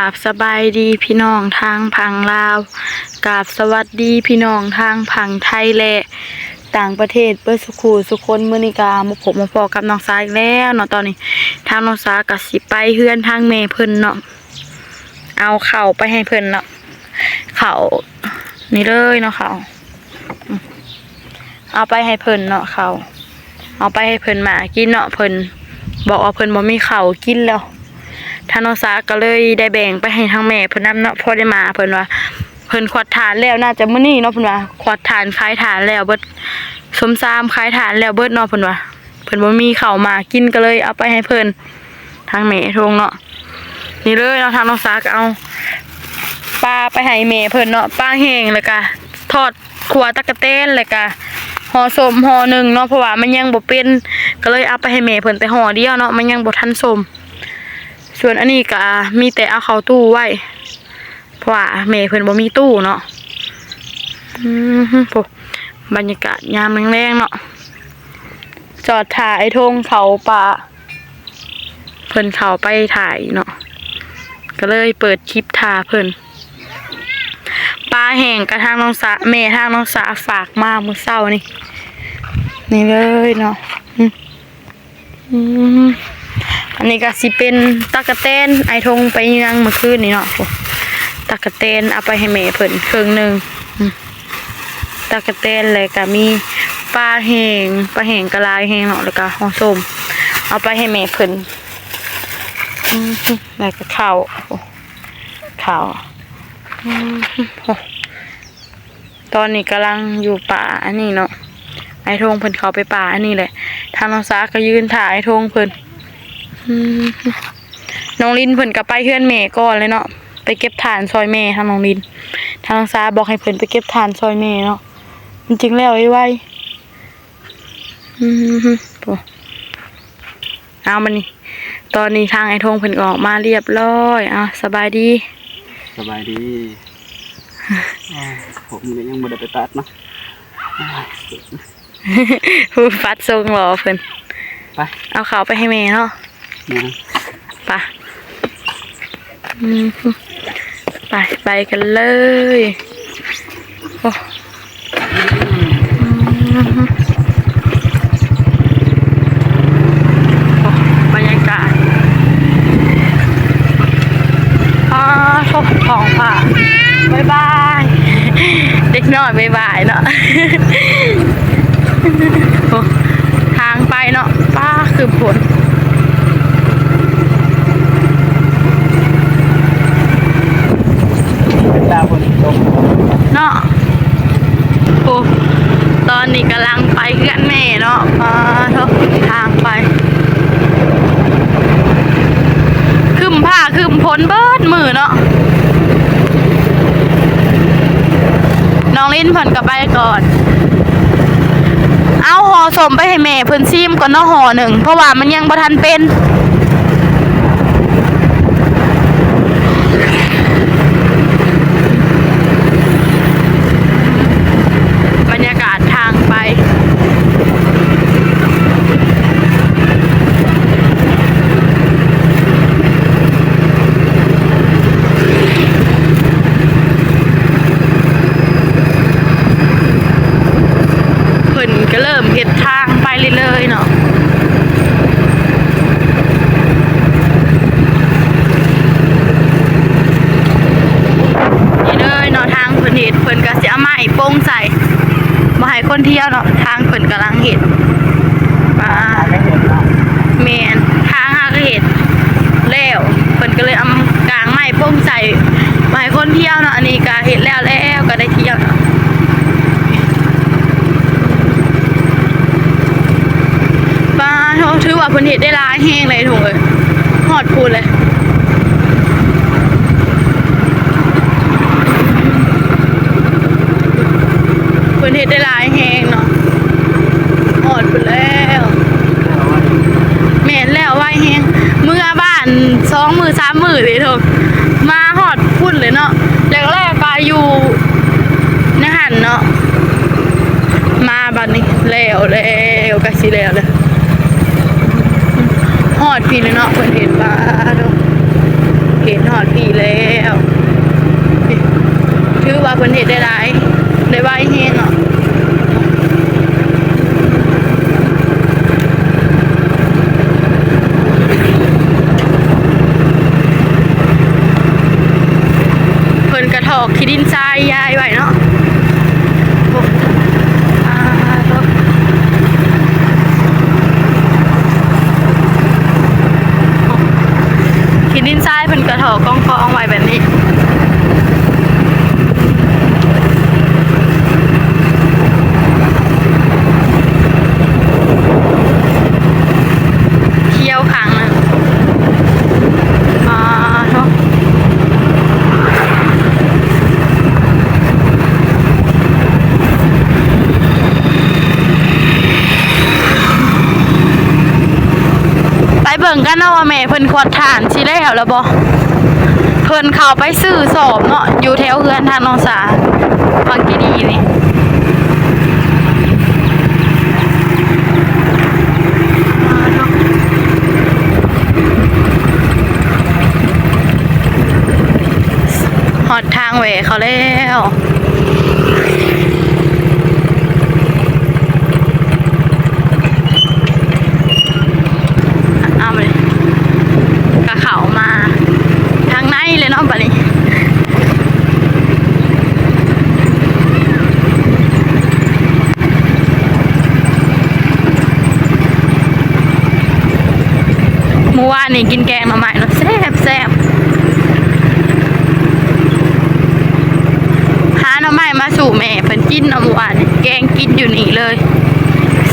ກາບສະບາຍດີພີ່ນ້ອງທາງຝັ່ງລາວ, ກາບສະຫວັດດີພີ່ນ້ອງທາງຝັ່ງໄທ ແລະ ຕ່າງປະເທດເບິດສູ່ຄູ່ສູ່ຄົນ. ມື້ນີ້ກະມາພົບມາພໍ້ກັບນ້ອງສາອີກແລ້ວເນາະ. ຕອນນີ້ທາງນ້ອງສາກະຊິໄປເຮືອນທາງແມ່ເພິ່ນເນາະ, ເອົາເຂົ້າໄປໃຫ້ເພິ່ນເນາະ. ເຂົ້ານີ້ເລີຍເນາະ, ເຂົ້າ ອືມ ເອົາໄປໃຫ້ເພິ່ນເນາະ, ເຂົ້າເອົາໄປໃຫ້ເພິ່ນໝາກິນເນາະ. ເພິ່ນບອກວ່າເພິ່ນບໍ່ມີເຂົ້າກິນແລ້ວ, ທາງນ້ອງສາກໍເລີຍໄດ້ແບ່ງໄປໃຫ້ທາງແມ່ເພິ່ນນຳເນາະ. ພໍໄດ້ມາ ເພິ່ນວ່າເພິ່ນຂວັດຖ່ານແລ້ວ ໜ້າຈະມື້ນີ້ເນາະ, ເພິ່ນວ່າຂວັດຖ່ານ ຂາຍຖ່ານແລ້ວເບິດ, ສົມສາມຂາຍຖ່ານແລ້ວເບິດເນາະ. ເພິ່ນວ່າເພິ່ນບໍ່ມີເຂົ້າໝາກກິນ ກໍເລີຍເອົາໄປໃຫ້ເພິ່ນ ທາງແມ່ທົ່ງເນາະ. ນີ້ເລີຍເນາະ, ທາງນ້ອງສາກໍເອົາປາໄປໃຫ້ແມ່ເພິ່ນເນາະ, ປາແຫ້ງ ແລ້ວກະທອດຂົ້ວຕັກກະແຕນ ແລ້ວກະຫໍ່ສົ້ມຫໍ່ໜຶ່ງເນາະ, ເພາະວ່າມັນຍັງບໍ່ເປັນ ກໍເລີຍເອົາໄປໃຫ້ແມ່ເພິ່ນແຕ່ຫໍ່ດຽວເນາະ, ມັນຍັງບໍ່ທັນສົ້ມ. ສ່ວນອັນນີ້ກະມີແຕ່ເອົາເຂົ້າຕູ້ໄວ້ ເພາະວ່າແມ່ເພິ່ນບໍ່ມີຕູ້ເນາະ. ອືມ ໂອ້ ບັນຍາກາດຍາມແລງໆເນາະ, ຈອດຖ້າອ້າຍທົ່ງເຂົ້າປ່າ. ເພິ່ນເຂົ້າໄປຖ່າຍເນາະ, ກໍເລີຍເປີດຄລິບຖ້າເພິ່ນ. ປາແຫ້ງກະທາງນ້ອງສາ, ແມ່ທາງນ້ອງສາຝາກມາມື້ເຊົ້ານີ້, ນີ້ເລີຍເນາະ. ອືມ ອືມ ອັນນີ້ກະຊິເປັນຕັກກະແຕນ ອ້າຍທົ່ງໄປເຍືອງມື້ຄືນນີ້ເນາະ. ໂອ້ ຕັກກະແຕນເອົາໄປໃຫ້ແມ່ເພິ່ນເຄິ່ງໜຶ່ງ. ອືມ ຕັກກະແຕນ ແລ້ວກະມີປາແຫ້ງ, ປາແຫ້ງກະຫຼາຍແຮງເນາະ, ແລ້ວກະຫໍ່ສົ້ມເອົາໄປໃຫ້ແມ່ເພິ່ນ. ອືມ ແລ້ວກະເຂົ້າ, ເຂົ້າ. ອືມ ໂອ້ ຕອນນີ້ກຳລັງຢູ່ປ່າອັນນີ້ເນາະ, ອ້າຍທົ່ງເພິ່ນເຂົ້າໄປປ່າອັນນີ້ແຫຼະ, ທາງນ້ອງສາກໍຢືນຖ້າອ້າຍທົ່ງເພິ່ນ. ອືມ ນ້ອງລິນເພິ່ນກໍໄປເຮືອນແມ່ກ່ອນເລີຍເນາະ, ໄປເກັບຖ່ານຊ່ອຍແມ່. ທາງນ້ອງລິນ, ທາງນ້ອງສາບອກໃຫ້ເພິ່ນໄປເກັບຖ່ານຊ່ອຍແມ່ເນາະ, ມັນຈຶ່ງແລ້ວໄວໆ. ອືມ ໂອ້ ເອົາ ມານີ້ ຕອນນີ້ທາງອ້າຍທົ່ງເພິ່ນກໍອອກມາລຽບລ້ອຍ. ເອົາ ສະບາຍດີ. ສະບາຍດີ. ອ້າວ ຜົມນີ້ຍັງບໍ່ໄດ້ໄປຕັດເນາະ. ຜູ້ປັດຊົງຫຼໍ່ເພິ່ນ. ໄປ ເອົາເຂົ້າໄປໃຫ້ແມ່ເນາະ. ແມ່ນ. ໄປ ອືມ ໄປ ໄປກັນເລີຍ. ໂອ້ ອືມ ບັນຍາກາດ ອ້າ ໂທ້ ທ້ອງຟ້າ ບາຍບາຍ ເດັກນ້ອຍບາຍບາຍເນາະ. ໂອ້ ທາງໄປເນາະ ຟ້າຄຶ້ມຝົນ ເປັນຕາຝົນຕົກເນາະ. ໂອ້ ຕອນນີ້ກຳລັງໄປເຮືອນແມ່ເນາະ. ອ້າ ໂທ້ ທາງໄປ ຄຶ້ມຟ້າຄຶ້ມຝົນເບິດມື້ເນາະ. ນ້ອງລິນເພິ່ນກໍໄປກ່ອນ. ເອົາຫໍ່ສົ້ມໄປໃຫ້ແມ່ເພິ່ນຊີມກ່ອນເນາະ ຫໍ່ໜຶ່ງ ເພາະວ່າມັນຍັງບໍ່ທັນເປັນ. ບັນຍາກາດທາງໄປ ເພິ່ນກໍເລີ່ມເຮັດທາງໄປເລື້ອຍໆເນາະ. ນີ້ເດີເນາະ ທາງເພິ່ນເຮັດ ເພິ່ນກໍຊິເອົາໄມ້ປົງໃສ່ ບໍ່ໃຫ້ຄົນທ່ຽວເນາະ. ທາງເພິ່ນກຳລັງເຮັດ ປາ ແມ່ນ ທາງຫາກໍເຮັດແລ້ວ ເພິ່ນກໍເລີຍເອົາກາງໄມ້ປົງໃສ່ ບໍ່ໃຫ້ຄົນທ່ຽວເນາະ. ອັນນີ້ກໍເຮັດແລ້ວ ແລ້ວກໍໄດ້ທ່ຽວເນາະ. ປາໂທ້ ຖືວ່າເພິ່ນເຮັດໄດ້ຫຼາຍແຮງເລີຍທຸກເອີຍ ຮອດພຸ້ນເລີຍ. ເພິ່ນເຮັດໄດ້ຫຼາຍແຮງເນາະ ຮອດພຸ້ນແລ້ວ. ແມ່ນ ແລ້ວໄວແຮງ ເມືອບ້ານສອງມື້ສາມມື້ເດ້ໂທ້ ມາຮອດພຸ້ນເລີຍເນາະ. ແລກໆກໍຢູ່ໃນຫັ້ນເນາະ ມາບັດນີ້ແລ້ວ ແລ້ວກໍຊິແລ້ວແລ້ວ. ຮອດພີ້ແລ້ວເນາະ ເພິ່ນເຮັດວ່າ ເຫັນຮອດ ແລ້ວ ຖືວ່າເພິ່ນເຮັດໄດ້ຫຼາຍ ໄດ້ໄວແຮງເນາະ. ເພິ່ນກະຖອກຂີ້ດິນຊາຍຢາຍໄວ້ເນາະ. ຂີ້ດິນຊາຍເພິ່ນກະຖອກກອງໆໄວ້ແບບນີ້. ຂ້ຽວຂ້າງໜຶ່ງ ປາໂທ້. ໄປເບິ່ງກັນເນາະວ່າແມ່ເພິ່ນຂວດຖ່ານຊິແລ້ວແລ້ວບໍ່. ເພິ່ນເຂົ້າໄປຊື້ສອບເນາະ ຢູ່ແຖວເຮືອນທາງນ້ອງສາ ວັງກີດີນີ້. ຮອດທາງແຫວະເຂົາແລ້ວ. ເອົາມາເລີຍ ກະເຂົ້າມາທາງໃນເລີຍເນາະບາດນີ້. ມື້ວານນີ້ກິນແກງໜໍ່ໄມ້ເນາະ ແຊບໆ. ຫາໜໍ່ໄມ້ມາສູ່ແມ່ເພິ່ນກິນເນາະ ມື້ວານນີ້ ແກງກິນຢູ່ນີ້ເລີຍ.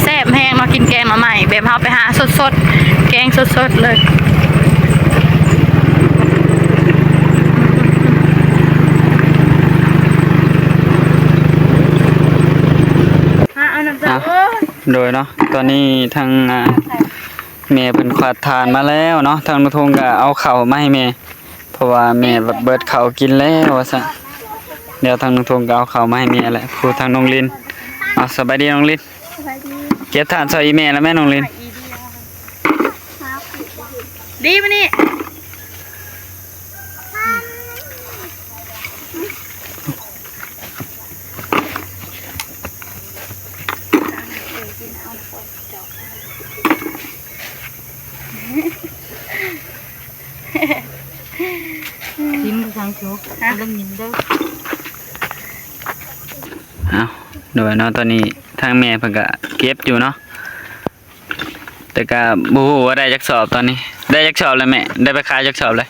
ແຊບແຮງເນາະ ກິນແກງໜໍ່ໄມ້ ແບບເຮົາໄປຫາສົດໆ ແກງສົດໆເລີຍ. ຫາເອົານ້ຳ ເອົາ ໂດຍເນາະ ຕອນນີ້ທາງ ອ່າ ແມ່ເພິ່ນຂວາດຖ່ານມາແລ້ວເນາະ ທາງລຸງທົງກໍເອົາເຂົ້າມາໃຫ້ແມ່ ເພາະວ່າແມ່ເບິດເຂົ້າກິນແລ້ວວ່າຊັ້ນ. ດຽວທາງລຸງທົງກໍເອົາເຂົ້າມາໃຫ້ແມ່ແຫຼະ ຜູ້ທາງນ້ອງລິນ. ເອົາ ສະບາຍດີນ້ອງລິນ ສະບາຍດີ. ເກັບຖ່ານຊ່ອຍອີ່ແມ່ແລ້ວແມ່ນ້ອງລິນ ດີມານີ້. ຊິມກະສັງໂຊ ຮະ ເບິ່ງຍິນເດີ. ເອົ້າ ໂດຍເນາະ ຕອນນີ້ທາງແມ່ເພິ່ນກະເກັບຢູ່ເນາະ. ແຕ່ກະບໍ່ຮູ້ວ່າໄດ້ຈັກສອບຕອນນີ້ ໄດ້ຈັກສອບແລ້ວແມ່ ໄດ້ໄປຂາຍຈັກສອບແລ້ວ?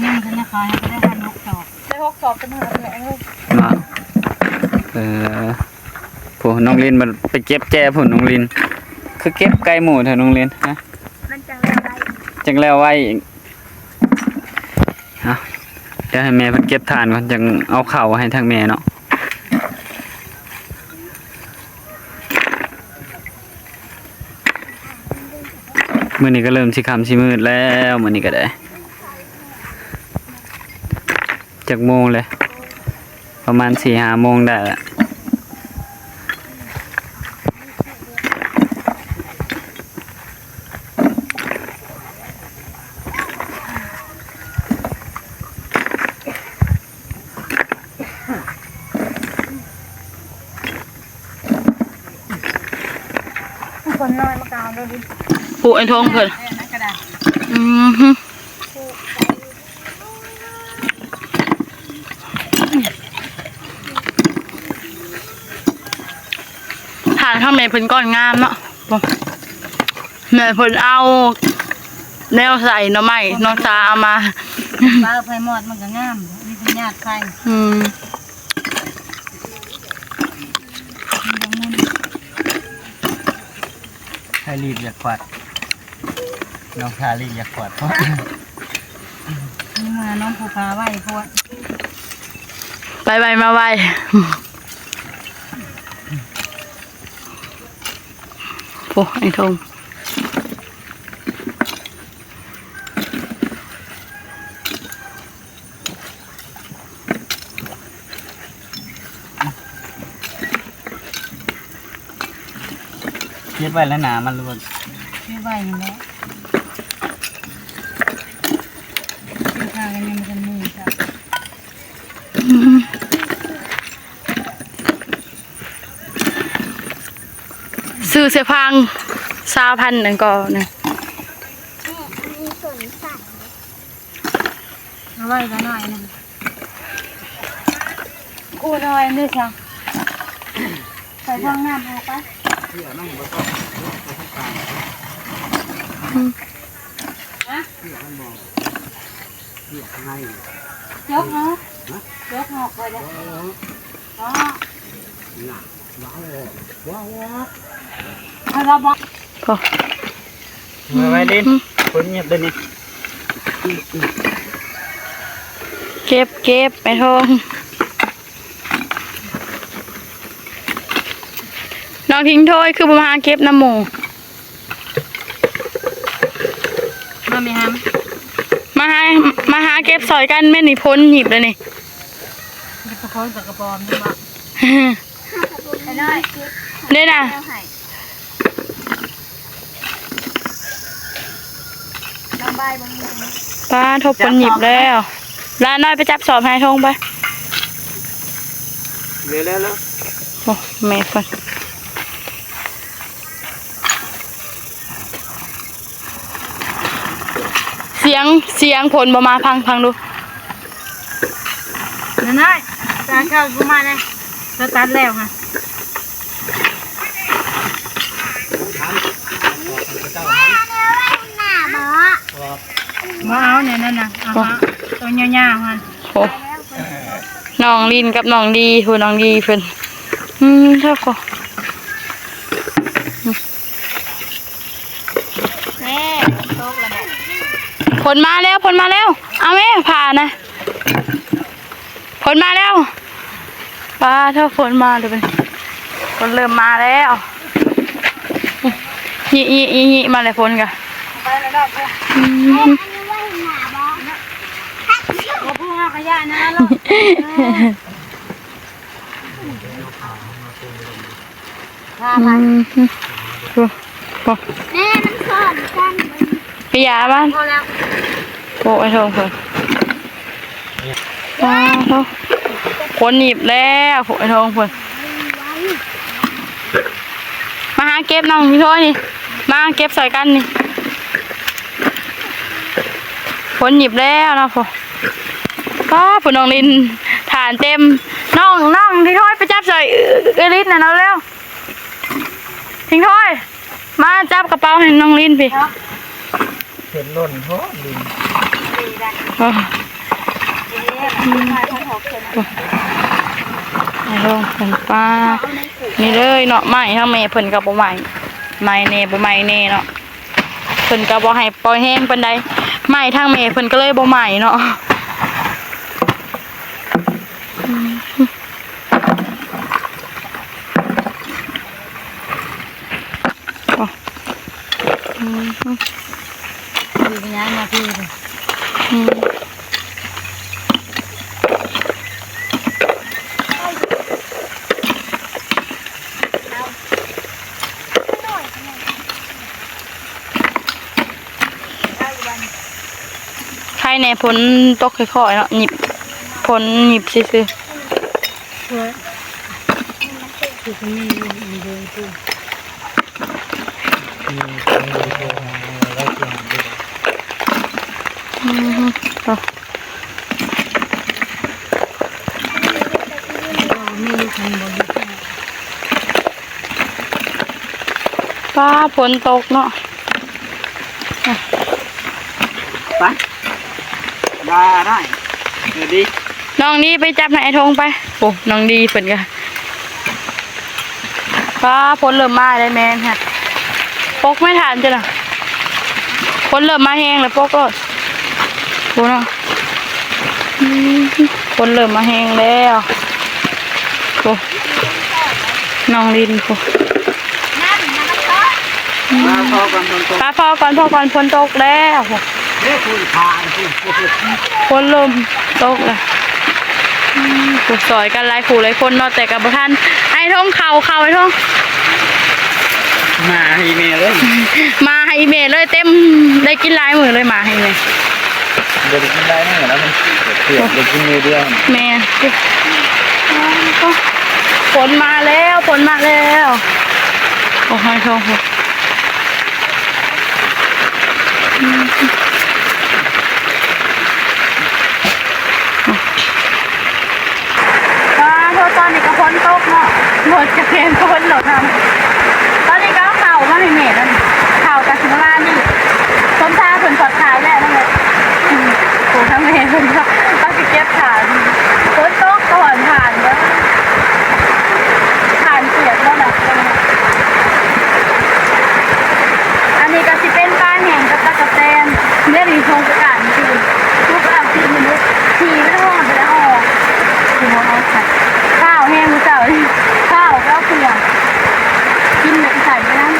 ຍັງທັນໄດ້ຂາຍ ກໍໄດ້ພັນຫົກສອບ ໄດ້ຫົກສອບເປັນມື້ແລ້ວແມ່ເອີຍ ເນາະ. ເອີ ຜູ້ນ້ອງລິນມັນໄປເກັບແຈພຸ້ນ ນ້ອງລິນ ຄືເກັບໄກໝູ່ແທ້ນ້ອງລິນ ຮະ? ມັນຈັ່ງແລ້ວໄວ ຈັ່ງແລ້ວໄວອີກ. ເອົາ ດຽວໃຫ້ແມ່ເພິ່ນເກັບຖ່ານກ່ອນ ຈັ່ງເອົາເຂົ້າໃຫ້ທາງແມ່ເນາະ. ມື້ນີ້ກໍເລີ່ມຊິຄ່ຳຊິມືດແລ້ວ ມື້ນີ້ກໍໄດ້ ຈັກໂມງແລ້ວ? ປະມານສີ່ຫ້າໂມງໄດ້ລະ. ຄົນນ້ອຍມາກາວເດີ ຜູ້ໄອ້ທອງເພິ່ນ ເອີ ນັ້ນກໍໄດ້ ອືມ. ຖ່ານຂອງແມ່ເພິ່ນກ້ອນງາມເນາະ ແມ່ເພິ່ນເອົາແນວໃສ່ໜໍ່ໄມ້ ນ້ອງສາເອົາມາ ປາໄຟມອດມັນກໍງາມ ມີພະຍາດໄຂ້ ອືມ. ໃຫ້ລີບຢາກຂວດ ນ້ອງພາລີບຢາກຂວດ ມານ້ອງຜູ້ພາໄວໂພດ ໄປໄວມາໄວ. ໂອ້ ໄອ້ທົງ. ເກັບໄວ້ແລ້ວໜາມັນລວກ ເກັບໄວ້ນັ້ນແຫຼະ ຊື້ຂ້າກໍຍັງບໍ່ທັນມີ ເສື້ອຜາງຊາວພັນນັ້ນກໍນະ ເອົາໄວ້ລະໜ້ອຍໜຶ່ງ ຄູ່ໜ້ອຍເດ້ຊະ ໃສ່ພວງນ້ຳເອົາໄປ ອືມ ຮະ ຈົກເນາະ ຈົກເນາະ ໄປເດີ້ ອໍ ໂອ້ ເກັບ ເກັບ ໄອ້ທອງ ນ້ອງທິງໂທຍ ຄືບໍ່ມາຫາເກັບນຳໝູ່? ມາແມ່ຫຳ ມາຫາ ມາຫາເກັບຊ່ອຍກັນແມ່ນນີ້ ຝົນຫຍິບແລ້ວນີ້ ເກັບກະໂປງກັບກະປອມນີ້ບໍ່? ໄອ້ນ້ອຍ ເດ້ນະ ປາໂທ ຝົນຫຍິບແລ້ວ ຫຼານນ້ອຍໄປຈັບສອບໃຫ້ທອງໄປ ເລັວໆ ໂອ້ ແມ່ເພິ່ນ ສຽງ ສຽງຝົນບໍ່ມາ ຟັງ ຟັງດູ ນ້ອຍໆ ຕາເຂົ້າບໍ່ມາເລີຍ ສະຕັດແລ້ວຫະ ບໍ່ເອົາແນວນັ້ນນະ ເອົາຫາໂຕຍາວໆຫັ້ນ ໂອ້ ນ້ອງລິນກັບນ້ອງດີ ຜູ້ນ້ອງດີເພິ່ນ ອືມ ເຈົ້າກໍ ແມ່ ຝົນຕົກແລ້ວແມ່ ຝົນມາແລ້ວ ຝົນມາແລ້ວ ເອົາແມ່ຜ້ານະ ຝົນມາແລ້ວ ປາໂທ ຝົນມາແລ້ວ ຝົນເລີ່ມມາແລ້ວ ຍິໆໆໆ ມາແລ້ວຝົນກະ ອືມ ເອົາຜູ້ເອົາຂະຫຍະນະ ພາໄປ ອືມ ໂອ້ ໂອ້ ແມ່ມັນຊ້ອນກັນ ໄປຢາບ້ານ ພໍແລ້ວ ໂອ້ ໄອ້ທອງເພິ່ນ ປາໂທ ຝົນຫຍິບແລ້ວ ໂອ້ ໄອ້ທອງເພິ່ນ ມາຫາເກັບນ້ອງມີໂທຍນີ້ ມາເກັບຊ່ອຍກັນນີ້ ຝົນຫຍິບແລ້ວເນາະ ໂອ້ ປ້າ ຜູ້ນ້ອງລິນ ຖານເຕັມ ນ້ອງ ນ້ອງທີ່ໂທຍໄປຈັບຊ່ອຍເອື້ອຍລິນນະ ເອົາເລັວ ທິງໂທຍ ມາຈັບກະເປົາໃຫ້ນ້ອງລິນພີ້ ເຫັນຫຼົ່ນໂພດລິນ ເອີ ອືມ ໂອ້ ໄອ້ໂຮງເພິ່ນ ປ້າ ນີ້ເລີຍເນາະ ໄມ້ທາງແມ່ເພິ່ນກໍບໍ່ໄໝ້ ໄໝ້ແດ່ບໍ່ໄໝ້ແດ່ເນາະ ເພິ່ນກໍບໍ່ໃຫ້ປ່ອຍແຮງປານໃດ ໄມ້ທາງແມ່ເພິ່ນກໍເລີຍບໍ່ໄໝ້ເນາະ ອືມ. ໂອ້ ອືມ ດີກະຍ້າຍມາພີ້ເລີຍ ອືມ ໄຄແດ່ ຝົນຕົກຄ່ອຍໆເນາະ ຫຍິບ ຝົນຫຍິບຊື່ໆ. ອືມ ໂອ້ ຟ້າຝົນຕົກເນາະ ໄປ ບາຍບາຍ ສະຫວັດດີ ນ້ອງນີ້ໄປຈັບໃຫ້ອ້າຍທົງໄປ ໂອ້ ນ້ອງດີເພິ່ນກະ ຟ້າຝົນເລີ່ມມາແລ້ວແມ່ນຮະ ປົກໄມ້ຖານເຈົ້ານະ ຝົນເລີ່ມມາແຮງແລ້ວ ປົກໂລດ ໂອ້ເນາະ ອືມ ຝົນເລີ່ມມາແຮງແລ້ວ ໂອ້ ນ້ອງລິນ ໂອ້ ອືມ ມາພໍກ່ອນຝົນຕົກ ມາພໍກ່ອນ ພໍກ່ອນ ຝົນຕົກແລ້ວ ເດ້ ຝົນຜ່ານ ຝົນ ຝົນເລີ່ມຕົກແລ້ວ ອືມ ໂອ້ ຊ່ອຍກັນຫຼາຍຜູ້ຫຼາຍຄົນເນາະ ແຕ່ກະບໍ່ທັນ ອ້າຍທົງ ເຂົ້າ ເຂົ້າ ອ້າຍທົງ ໝາໃຫ້ອີ່ແມ່ເລີຍ ໝາໃຫ້ອີ່ແມ່ເລີຍ ເຕັມ ໄດ້ກິນຫຼາຍມື້ເລີຍ ໝາໃຫ້ອີ່ແມ່ ບໍ່ໄດ້ກິນຫຼາຍມື້ແລ້ວ ມັນເກືອບໄດ້ກິນມື້ດຽວ ແມ່ນ ຝົນມາແລ້ວ ຝົນມາແລ້ວ ໂອ້ ຫອຍໂຂ່ງພຸ້ນ. ປາໂທ ຕອນນີ້ກໍຝົນຕົກເນາະ ລົດກະເຄນຝົນໂລດເຮົາ. ຕອນນີ້ກໍເອົາເຂົ້າມາໃຫ້ແມ່ນັ້ນ ເຂົ້າກະຊິປະມານນີ້ ສົມທາເພິ່ນຂອດຂາຍແລ້ວນັ້ນແຫຼະ. ອືມ ໂອ້ ທາງແມ່ເພິ່ນກໍ ກໍຊິເກັບຂາຍ ຝົນຕົກກໍຫອນຜ່ານເດີ ຜ່ານປຽກເນາະ. ອັນນີ້ກໍຊິເປັນປາແຫ້ງກັບຕາກະແຕນ. ດຽວນີ້ໂຮງປະການຄື ຄືປະການທີ່ມີລູກ ທີ່ມັນຮ້ອນໄປແລ້ວອອກ ຄືບໍ່ອອກ ພ້າວແຮງມື້ເຊົ້ານີ້ ພ້າວກໍເອົາເຄື່ອງກິນແລ້ວໃສ່ໄປນຳ.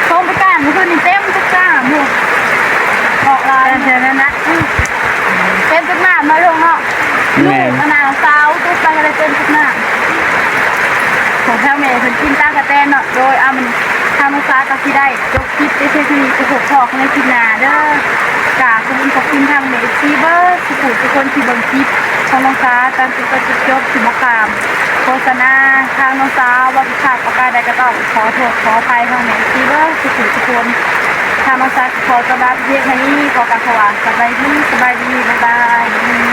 ໂຮງປະການມື້ຄືນນີ້ເຕັມທຸກສາມໂຮງ ອອກຫຼາຍ ແຕ່ນັ້ນນະ ອືມ ເຕັມທຸກນ້ຳເນາະ ໂຮງເນາະ. ແມ່ນ ລູກອັນນາສາວຕຸກໄປກໍໄດ້ເຕັມທຸກນ້ຳ. ຂອງທາງແມ່ເພິ່ນກິນຕາກະແຕນເນາະ. ໂດຍ ອາ ມື້ນີ້ທາງນ້ອງສາກໍຊິໄດ້ຈົບຄລິບໄປພຽງເທົ່ານີ້ ໄປພົບພໍ້ກັນໃນຄລິບໜ້າເດີ. ກາບຂອບຄຸນຂອບຄຸນທາງແມ່ເອັຟຊີເບິດ ທຸກຜູ້ທຸກຄົນທີ່ເບິ່ງຄລິບຂອງນ້ອງສາຕັ້ງແຕ່ຕົ້ນຈົນຈົບ ທີ່ບໍ່ຂ້າມໂຄສະນາ. ທາງນ້ອງສາເວົ້າຜິດພາດປະການໃດກໍຕ້ອງຂໍໂທດຂໍອະໄພທາງແມ່ເອັຟຊີເບິດ ທຸກຜູ້ທຸກຄົນ. ທາງນ້ອງສາຂໍຕ້ອນຮັບເພຽງເທົ່ານີ້ ຂໍກາບຄຳວ່າສະບາຍດີ ສະບາຍດີ ບາຍບາຍ.